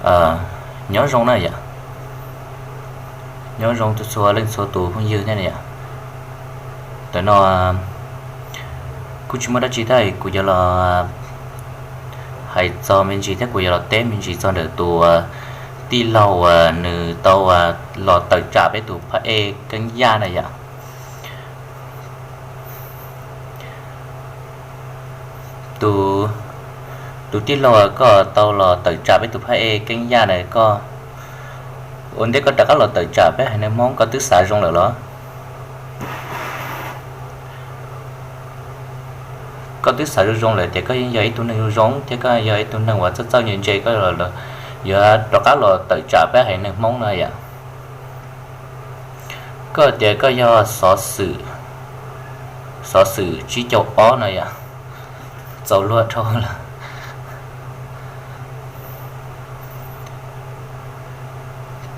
Nyob zoo na yom, nyob zoo txhua leej txhua tus phooj ywg thiab na yom. Ntawm no kuj tsis muaj dab tsi thiab, kuv yuav los hais txog me ntsis thiab kuv yuav los teb me ntsis txog ntawm tus tij laug uas nws tau los tawm tsam peb tus phab ej Keeb Yaj na yom. Tus tij laug koj tau los tawm tsam peb tus phab ej Keeb Yaj na, koj ua ntej koj rov qab los tawm tsam peb haiv neeg Hmoob koj twb xav zoo lawm los? Koj twb xav zoo zoo lawm tias koj yeej yog ib tug neeg zoo zoo thiab koj yog ib tug neeg uas txawj txawj ntse ntse, koj yuav rov qab los tawm tsam peb haiv neeg Hmoob no yom. Koj tias koj yog xov xwm, xov xwm tsib caug ob no yom, txaus luag dhau lawm.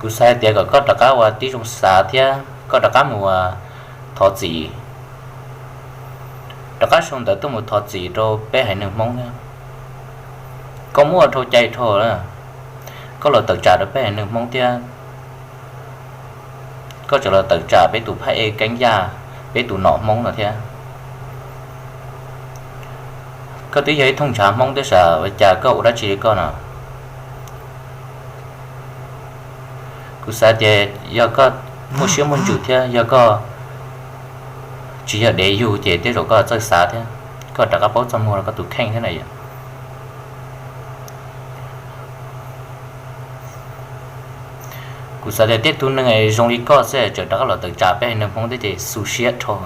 Kuv xav hais tias kom koj rov qab ua tib zoo xav thiab koj rov qab mus thov txim, rov qab sau ntawv tuaj mus thov txim rau peb haiv neeg Hmoob thiab. Koj muab ua dhau cai dhau lawm, koj los tawm tsam rau peb haiv neeg Hmoob thiab, koj tseem los tawm tsam peb tus phab ej Keeb Yaj, peb tus nom Hmoob no thiab. Koj twb yog ib thooj ntshav Hmoob thiab sas, ua cas koj ua dab tsi li koj no? Kuv xav tias yog koj muaj siab muaj ntsws thiab yog koj tsis yog dev yug ces tej zaum koj txawj xav thiab, koj rov qab paub txoj muag rau koj tus kheej thiab na yom. Kuv xav tias tej tug neeg zoo li koj xwb tseem rov qab los tawm tsam peb haiv neeg Hmoob thiab ces xu siab dhau.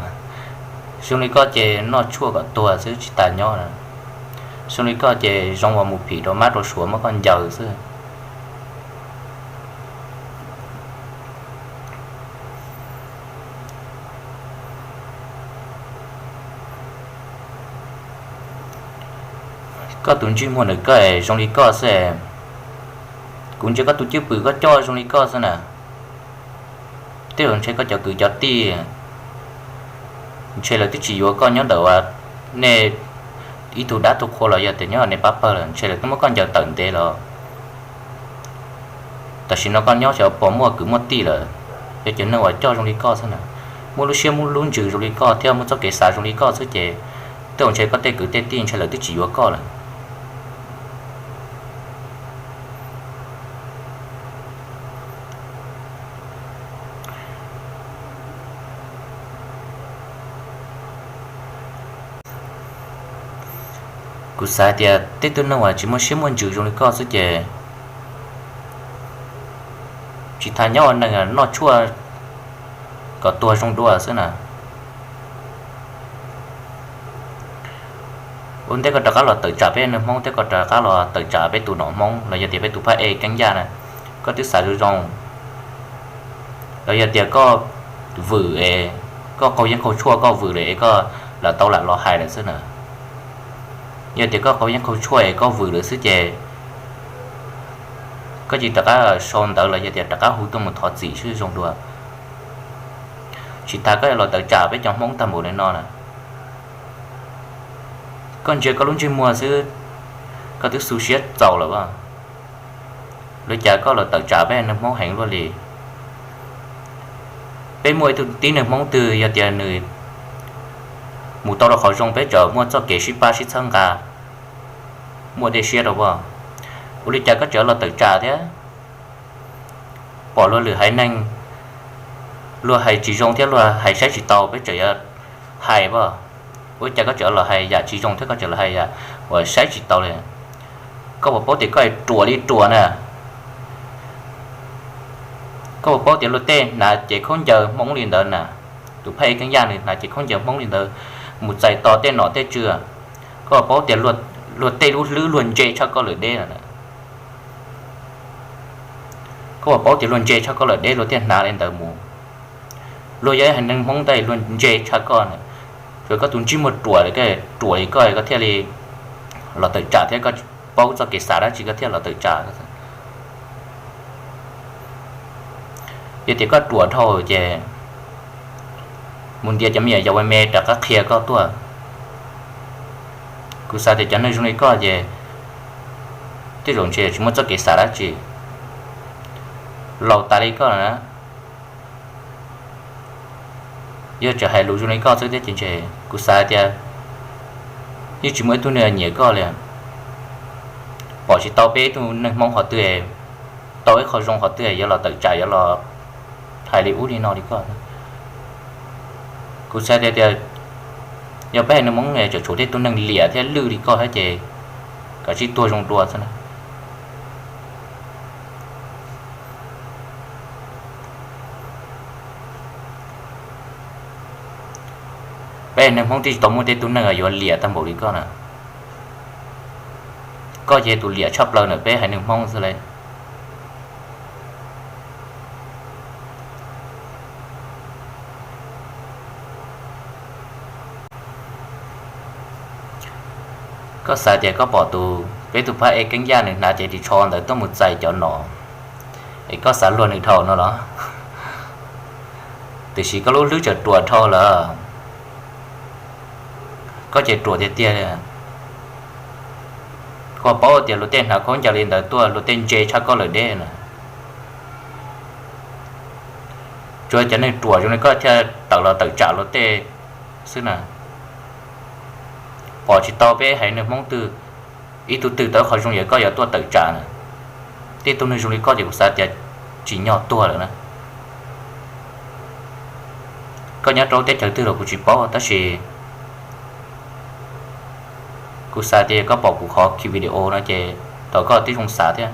Zoo li koj ces noj tshuaj kom tuag xwb tsis tas nyob. Zoo li koj ces zoo uas mus phim rau mab rau suav muab koj ncaws xwb. Koj tus ntsej muag ntawm koj zoo li koj xwb. Kuv ntsia koj tus cwj pwm koj coj zoo li koj xwb na. Tej zaum ntshe koj cov kwv cov tij ntshe lawv twb tsis yuav koj nyob ntawm uas nej ib tug dab tug qhua los yog tias nyob nej pab pawg lawm, ntshe lawv twb muab koj ncaws tawm ntev los. Tam sim no koj nyob xyov puas muaj kwv muaj tij lawm. Yog cov neeg uas coj zoo li koj xwb na, muaj lub siab muaj lub ntsws zoo li koj thiab muaj txoj kev xav zoo li koj xwb ces tej zaum ntshe koj tej kwv tej tij ntshe lawv twb tsis yuav koj lawm. Kuv xav tias tej tug neeg uas tsis muaj siab muaj ntsws zoo li koj xwb ces tsis tas nyob ua neeg noj tshuaj kom tuag zoo dua xwb na. Ua ntej koj rov qab los tawm tsam peb neeg Hmoob thiab koj rov qab los tawm tsam peb tus nom Hmoob los yog tias peb tus phab ej Keeb Yaj na, koj twb xav zoo zoo los yog tias koj vwm es koj qaug yeeb qaug tshuaj koj vwm lawm es koj lam tau lam los hais lawm xwb na. Yog tias koj qaug yeeb qaug tshuaj es koj vwm lawm xwb ces koj cia li rov qab sau ntawv los yog tias rov qab hu tuaj mus thov txim seb zoo dua. Tsis tas koj yuav los tawm tsam peb cov Hmoob tag npaum li no na. Koj ntsia koj lub ntsej muag xwb, koj twb xu siab txaus lawm as. Li cas koj los tawm tsam peb neeg Hmoob heev luaj li? Peb muaj ib tug tib neeg Hmoob twg yog tias nws mus tau rau qhov zoo peb tseem muaj txoj kev sib pab sib txhawb nqa, muaj dej siab rau as. Ua li cas koj tseem los tawm tsam thiab? Pom luag lwm haiv neeg luag hais tsis zoo thiab luag hais saib tsis taus peb tseem yuav hais as. Ua li cas koj tseem los hais yam tsis zoo thiab koj tseem los hais yam uas saib tsis taus li? Koj puas paub tias koj ruam li ruam na? Koj puas paub tias luag tej hnav cev khaub ncaws Hmoob li ntawd na? Tus phab ej Keeb Yaj nws hnav cev khaub ncaws Hmoob li ntawd mus txais tos tej nom tej tswv. Koj puas paub tias luag tej lub hlwb luag ntse tshaj koj lawm deb lawm? Koj puas paub tias luag ntse tshaj koj lawm deb luag thiaj hnav li ntawd mus? Luag yog ib haiv neeg Hmoob ntag luag ntse tshaj koj na. Tsuas koj tus ntsej muag ruam, ruam li koj koj thiaj li los tawm tsam thiab koj paub txoj kev xav dab tsi koj thiaj los tawm tsam. Yog tias koj ruam dhau ces mus ntiav cov me nyuam yaus me me rov qab qhia koj tuaj. Kuv xav tias cov neeg zoo li koj ces tej zaum ntshe tsis muaj txoj kev xav dab tsi. Laus tas li koj na, yog tseem hais lus zoo li koj xwb thiab ces ntshe kuv xav tias yeej tsis muaj ib tug neeg nyiam koj li. Pom tsis tau peb ib tug neeg Hmoob qhov twg, tau ib qho zoo qhov twg yuav los tawm tsam yuav los hais li ub li no li koj. Kuv xav tias, tias yog peb haiv neeg Hmoob tseem tshuav tej tug neeg liam thiab lwj li koj thiab ces kom sib tuag zoo dua xwb na. Peb haiv neeg Hmoob twb tsis tau muaj tej tug neeg yuav liam tag npaum li koj na. Koj ces tus liam tshaj plaws ntawm peb haiv neeg Hmoob xwb li. Koj xav tias koj pom tus, peb tus phab ej Keeb Yaj nws hnav cev ris tsho ntawd tuaj mus txais cov nom, es koj xav luag nws dhau no los? Tiam sis koj lub hlwb tseem ruam dhau lawm. Koj ces ruam tiag tiag li. Koj paub tias luag tej hnav khaub ncaws li ntawd tuaj luag tej ntse tshaj koj lawm deb na. Tsuas cov neeg ruam zoo li koj thiaj tawm los tawm tsam luag tej xwb na. Pom tsis tau peb haiv neeg Hmoob twg, ib tug twg tau qhov zoo yog koj yuav tuaj tawm tsam na. Tej tug neeg zoo li koj ces kuv xav tias tsim nyog tuag lawm na. Koj nyob rau teb chaws twg los kuv tsis paub tab sis kuv xav tias koj pom kuv qhov video no ces thov koj tib zoo xav thiab.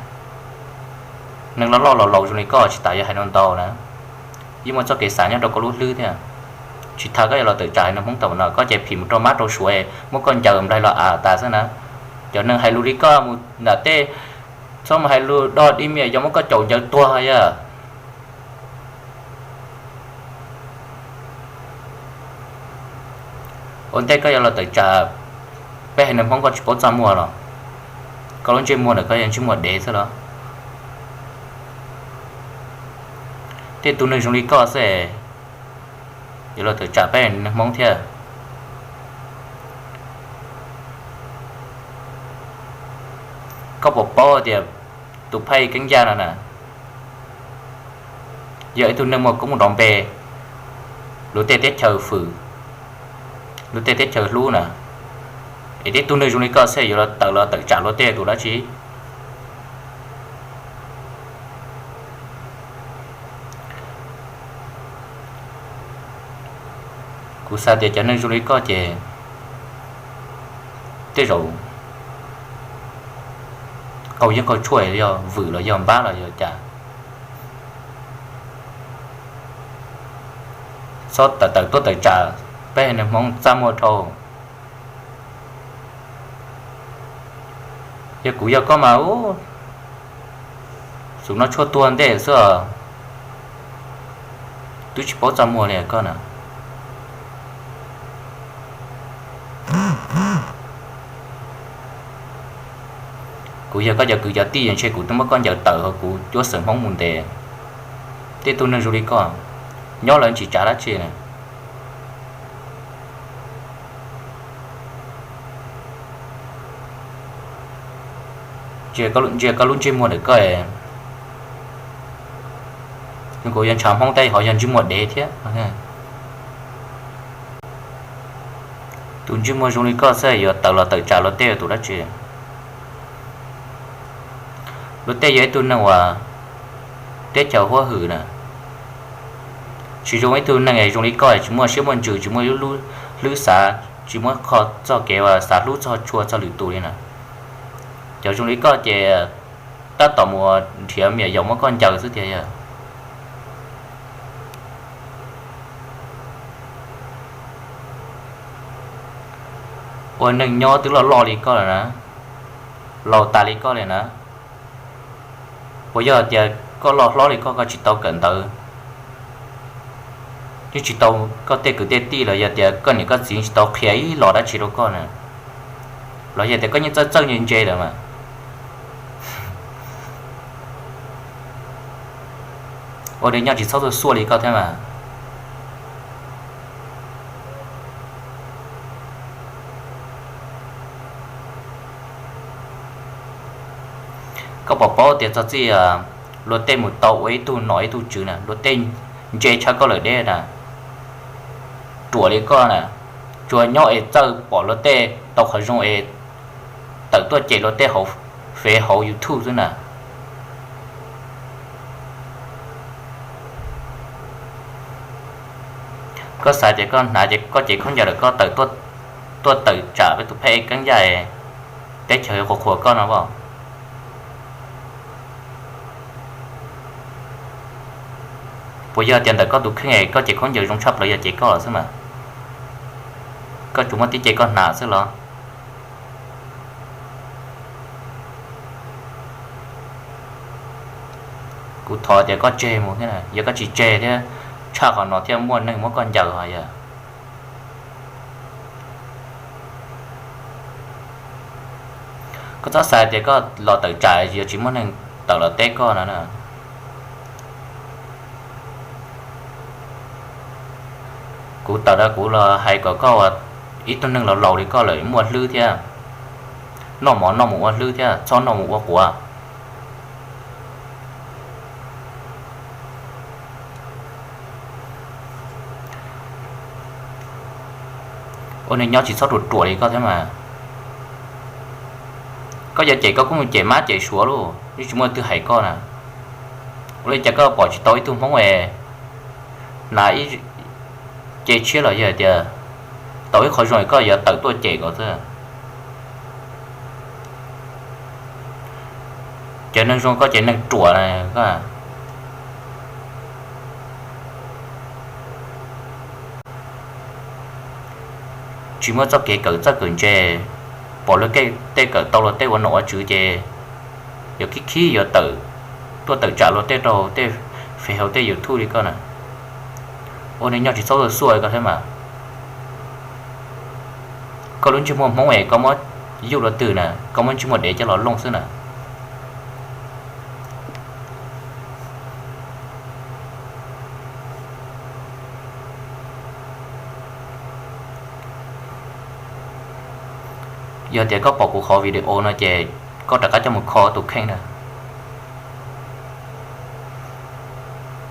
Neeg loj loj laus laus zoo li koj tsis tas yuav hais no ntau na. Yeej muaj txoj kev xav nyob rau koj lub hlwb thiab. Tsis tas koj yuav los tawm tsam haiv neeg Hmoob tau no, koj ces phim mus rau mab rau suav, muab koj ncaws nplaig los av tas xwb na. Cov neeg hais lus li koj mus nram tej, txhob mus hais lus dog dig me nyuam yaus muab koj caum ncaws tuag yog. Ua ntej koj yuav los tawm tsam peb haiv neeg Hmoob koj tsis paub txaj muag los? Koj lub ntsej muag ntawm koj yog ntsej muag dev xwb los? Tej tug neeg zoo li koj xwb yuav los tawm tsam peb haiv neeg Hmoob thiab. Koj puas paub tias tus phaj Keeb Yaj no na yog ib tug neeg muaj koob muaj nrov npe luag tej teb chaws fwm, luag tej teb chaws hlub na? Es tej tug neeg zoo li koj xwb yuav los tawm los tawm tsam luag tej tus dab tsi? Kuv xav tias cov neeg zoo li koj ces tej zaum qaug yeeb qaug tshuaj, yog vwm los yog npab los yog cas, txhob tawm tawm tuaj tawm tsam peb haiv neeg Hmoob txaj muag dhau. Yog kuv yog koj mas, u, xum no tshuaj tuag ntej xwb os. Twb tsis paub txaj muag li koj na. Kuv yog koj cov kwv cov tij es ntshe kuv twb muab koj ncaws tawm hauv kuv cuab xeem Hmoob mus ntes. Tej tug neeg zoo li koj nyob lawv tsis tsav dab tsi na. Ntsia koj lub ntsej muag ntawm koj, kuv yuav ntshav Hmoob teb ho yog ntsej muag dev thiab. Tus ntsej muag zoo li koj xwb yuav tawm los tawm tsam luag tej tus dab tsi? Luag tej yog ib tug neeg uas teb chaws huab hwm na. Tsis zoo ib tug neeg zoo li koj tsis muaj siab muaj ntsws, tsis muaj hlwb xav, tsis muaj qhov txoj kev uas xav hlub txog tshua txog lwm tus li na. Cov zoo li koj ces tab tom mus nrhiav me nyuam yaus muab koj ncaws xwb tiag yog. Ua neeg nyob twb loj loj li koj lawm na, laus tas li koj li na, puas yog tias koj loj hlob li koj, koj tsis tau kawm ntawv, yeej tsis tau, koj tej kwv tej tij los yog tias koj niam koj txiv tsis tau qhia ib los dab tsi rau koj na, los yog tias koj yeej txawj txawj ntse ntse lawm mas ua neeg nyob tsis txhob xuaj xuaj li koj thiab mas. Koj puas paub tias txog txij luag tej mus tau ua ib tug nom ib tug tswv na, luag tej ntse tshaj koj lawm deb na, ruam li koj na, tsuas nyob es txawj pom luag tej tau qhov zoo es tawm tuaj cem luag tej hauv Fev hauv YouTube xwb na. Koj xav tias koj hnav ces koj cev khaub ncaws lawm koj tawm tuaj tawm tsam peb tus phab ej Keeb Yaj teb chaws qhuas qhuas koj no as? Puas yog tias ntawm koj tus kheej es koj cev khaub ncaws zoo tshaj plaws yog cev koj xwb mas? Koj tsuas muaj tib ce koj hnav xwb los? Kuv thov tias koj tseg mus thiab, yog koj tsis tseg thiab tshaj qhov no thiab muaj neeg muab koj ncaws ho yog. Koj txhob xav tias koj los tawm tsam yuav tsis muaj neeg tawm los teb koj no na. Kuv tawm los kuv los hais kom koj ua ib tug neeg laus laus li koj lawm muaj hlwb thiab, noj mov noj mus ua hlwb thiab txhob noj mus ua quav. Ua neeg nyob tsis txhob ruam ruam li koj thiab mas. Koj yuav cem koj kuj mus cem mab cem suav lauj, yeej tsis muaj leej twg hais koj na. Ua li cas koj pom tsis tau ib tug Hmoob es hnav ib ce tshiab los yog hais tias tau ib qho zoo es koj yuav tawm tuaj cem kom xwb. Cov neeg zoo koj ces neeg ruam na koj. Tsis muaj txoj kev kawm txawj kawm ntse, pom luag tej kawm tau luag tej ua nom ua tswv ces yuav khib khib yuav tawm tuaj tawm tsam luag tej rau tej Fev hauv tej YouTube li koj na. Ua neeg nyob tsis txhob xuaj xuaj koj thiab mas. Koj lub ntsej muag Hmoob es koj muab yuj luag twg na, koj muab ntsej muag dev coj los looj xwb na. Yog tias koj pom kuv qhov video no ces koj rov qab coj mus kho tus kheej na,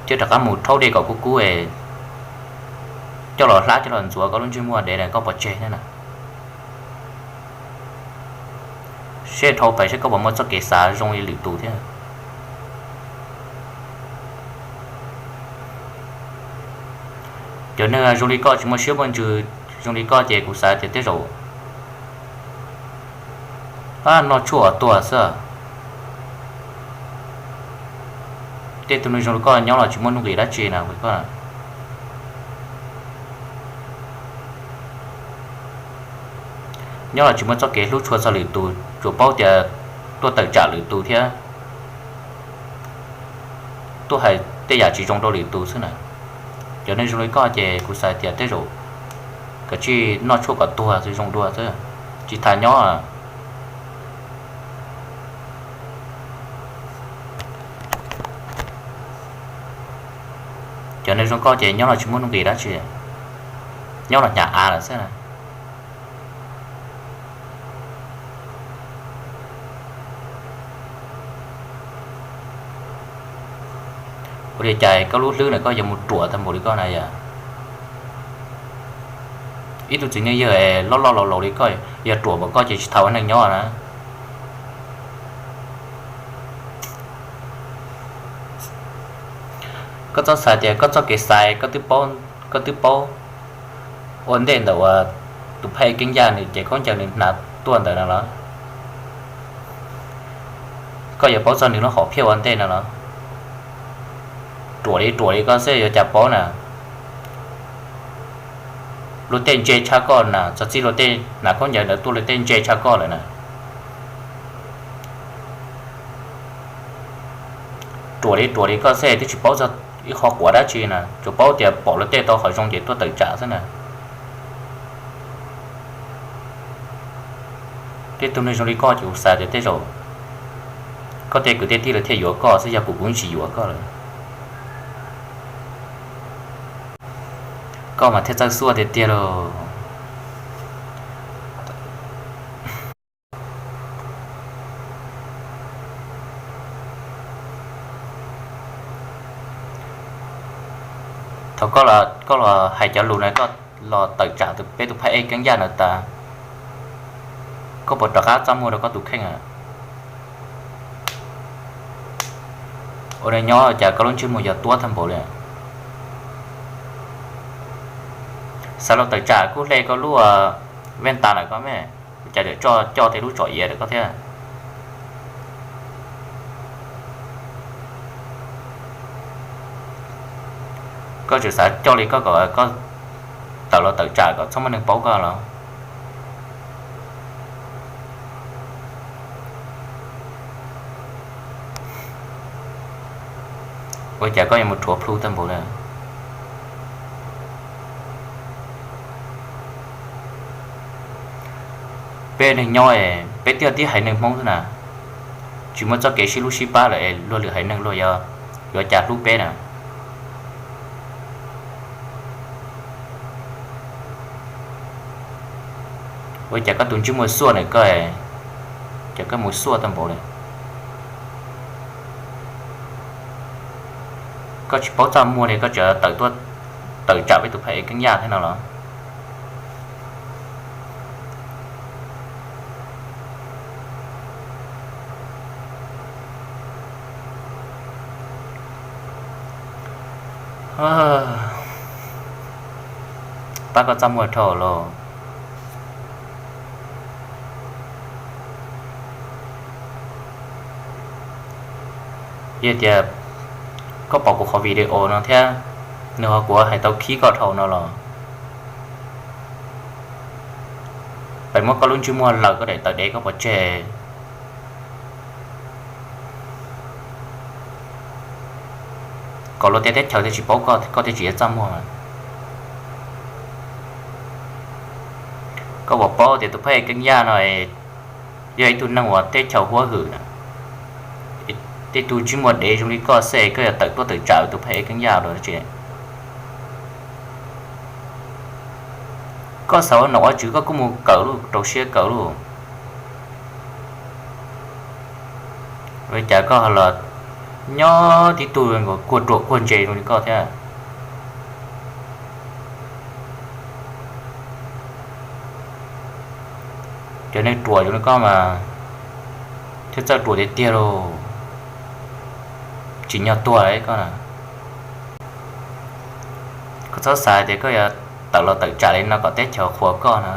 thiab rov qab mus rhaub dej kom kub kub es coj los hlab coj los ntxuav koj lub ntsej muag dev na koj pov tseg thiab na. Seb dhau pais seb koj puas muaj txoj kev xav zoo li lwm tus thiab. Cov neeg zoo li koj tsis muaj siab muaj ntsws zoo li koj ces kuv xav tias tej zaum noj tshuaj tuag xwb. Tej tug neeg zoo li koj nyob los tsis muaj nuj nqis dab tsi na. Nyob los tsis muaj txoj kev hlub tshua txog lwm tus, tsuas paub tias tuaj tawm tsam lwm tus thiab tuaj hais tej yam tsis zoo rau lwm tus xwb na. Cov neeg zoo li koj ces kuv xav tias tej zaum kav tsij noj tshuaj kom tuag xwb zoo dua xwb, tsis tas nyob. Cov neeg zoo koj ces nyob los tsis muaj nuj nqis dab tsi, nyob los hnyav av lawm xwb. Ua li cas koj lub hlwb na koj yuav mus ruam tag npaum li koj na yom? Ib tug txiv neej yawg loj loj laus laus li koj, yog ruam npaum koj ces tsis tau ua neeg nyob na. Koj txhob xav tias koj txoj kev xaiv koj twb paub ua ntej ntawm uas tus phaj Keeb Yaj nws cev khaub ncaws nws hnav tuaj ntawd no los? Koj yuav paub txog nws lub hom phiaj ua ntej no los? Ruam li ruam li koj xwb yuav cas paub na. Luag tej ntse tshaj koj na, txog txij luag tej hnav khaub ncaws ntawd tuaj luag tej ntse tshaj koj lawm na. Ruam li ruam li koj xwb twb tsis paub txog ib qho quav dab tsi na, tsuas paub tias pom luag tej tau qhov zoo ces tuaj tawm tsam xwb na. Tej tug neeg zoo li koj ces kuv xav tias tej zaum koj tej kwv tej tij lawv thiaj yuav koj xwb, yog kuv kuv tsis yuav koj lawm. Koj mas thiaj txawj xuaj tiag tiag lauj. Koj, koj los hais cov lus no koj los tawm tsam peb tus phab ej Keeb Yaj no tas, koj puas rov qab txaj muag rau koj tus kheej a? Ua neej nyob cas koj lub ntsej muag yuav tuab tag npaum li. Xav los tawm tsam kuj hle koj lub vej tas lawm koj me, cas tseem coj tej lub tsom iav lawm koj thiab. Koj tseem xav coj li koj kom koj tawm los tawm tsam kom txhob muaj neeg paub koj los? Ua cas koj yuav mus rhuav plhu tag npaum li? Peb neeg nyob peb twb yog tib haiv neeg Hmoob xwb na, tsis muaj txoj kev sib hlub sib pab lawm es luag lwm haiv neeg luag yuav, yuav cas hlub peb na? Ua cas koj tus ntsej muag xuaj na koj, cas koj mus xuaj tag npaum li? Koj tsis paub txaj muag li koj tseem tawm tuaj tawm tsam peb tus phab ej Keeb Yaj thiab no los? Pab koj txaj muag dhau los. Yog tias koj pom kuv qhov video no thiab, nws ho kuv hais tau khib koj dhau no los, peb muab koj lub ntsej muag lawm koj daim tawv dev koj pov tseg kom luag tej teb chaws thiaj tsis paub koj, koj thiaj tsis yuav txaj muag. Koj puas paub tias tus phab ej Keeb Yaj no yog ib tug neeg uas teb chaws huab hwm na, tej tug ntsej muag dev zoo li koj xwb koj yuav tawm tuaj tawm tsam tus phab ej Keeb Yaj los tsis? Koj xav ua nom ua tswv koj kuj mus kawm lauj, rau siab kawm lauj. Ua cas koj los nyob tib tug nkaus kuag ruam kuag ntse zoo li koj thiab? Cov neeg ruam zoo li koj mas thiaj txawj ruam tiag tiag lauj. Tsim nyog tuag lawm koj na. Koj txhob xav tias koj yuav tawm los tawm tsam li no kom teb chaws qhuas koj na.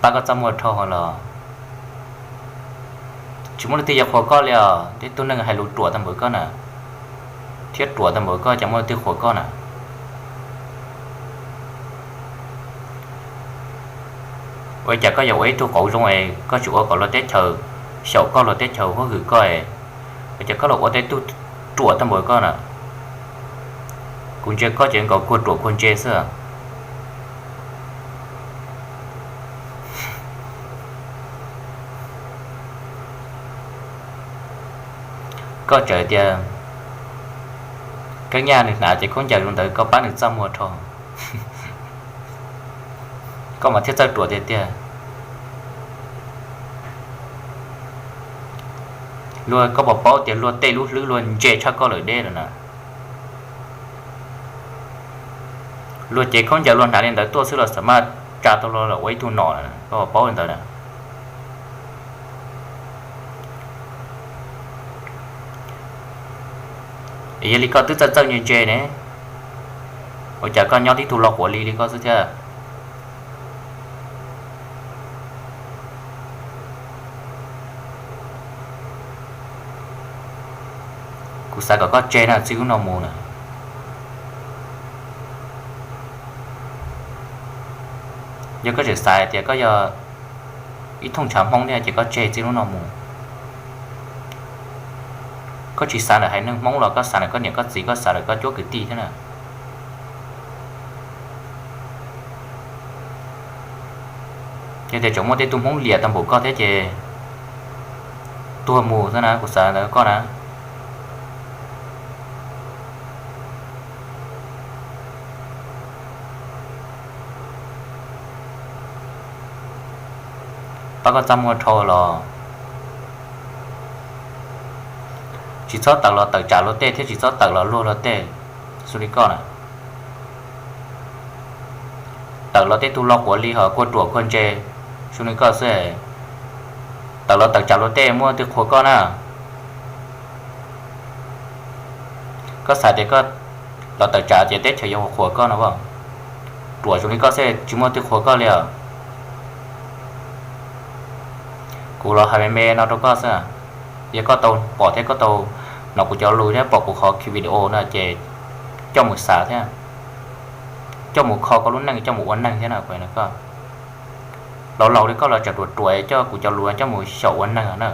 Pab koj txaj muag dhau los. Tsis muaj leej twg yuav qhuas koj li os, tej tug neeg hais lus ruam tag npaum koj na, thiab ruam tag npaum koj cas muaj leej twg qhuas koj na. Ua cas koj yuav ua ib tug qauv zoo es koj tsis ua kom luag teb chaws xyaum koj, luag teb chaws huab hwm koj es, ua cas koj los ua tej tug ruam tag npaum koj na? Kuv ntsia koj ces nkaus kuag ruam kuag ntse xwb. Koj tseem tias Keeb Yaj nws hnav cev khaub ncaws zoo ntawd koj pab nws txaj muag rho, koj mas thiaj txawj ruam tiag tiag. Luag, koj puas paub tias luag tej lub hlwb luag ntse tshaj koj lawm deb lawm na. Luag cev khaub ncaws luag hnav li ntawd tuaj xwb los xav mas tsa tau luag los ua ib tug nom lawm, koj puas paub li ntawd na? Yog li koj twb txawj txawj ntse ntse ne, ua cas koj nyob tib tug lo quav li li koj xwb thiab? Kuv xav kom koj tseg na, txij hnub no mus na. Yog koj tseem xav tias koj yog ib thooj ntshav Hmoob thiab ces koj tseg txij hnub no mus. Koj tsis xav ntawm haiv neeg Hmoob los koj xav ntawm koj niam koj txiv, koj xav ntawm koj cuab kwv tij thiab na. Yog tias tseem muaj tej tug Hmoob liam tau npaum koj thiab ces tuag mus xwb na, kuv xav ntawd koj na. Pab koj txaj muag dhau los. Tsis txhob tawm los tawm tsam luag tej thiab tsis txhob tawm los luag luag tej. xu li koj na. Tawm los tej tug lo quav li hos kuaj ruam kuaj ntse, xu li koj xwb. Tawm los tawm tsam luag tej muaj twg qhuas koj na? Koj xav tias koj los tawm tsam ces teb chaws yuav qhuas koj no as? Ruam zoo li koj xwb tsis muaj twg qhuas koj li os. Kuv los hais me me no rau koj xwb. Yog koj tau pom thiab koj tau hnov kuv cov lus thiab pom kuv qhov video no ces coj mus xav thiab coj mus kho koj lub neej coj mus ua neej thiab na. Koj laus laus li koj los tseem ruam ruam coj kuv cov lus coj mus xyaum ua neej na.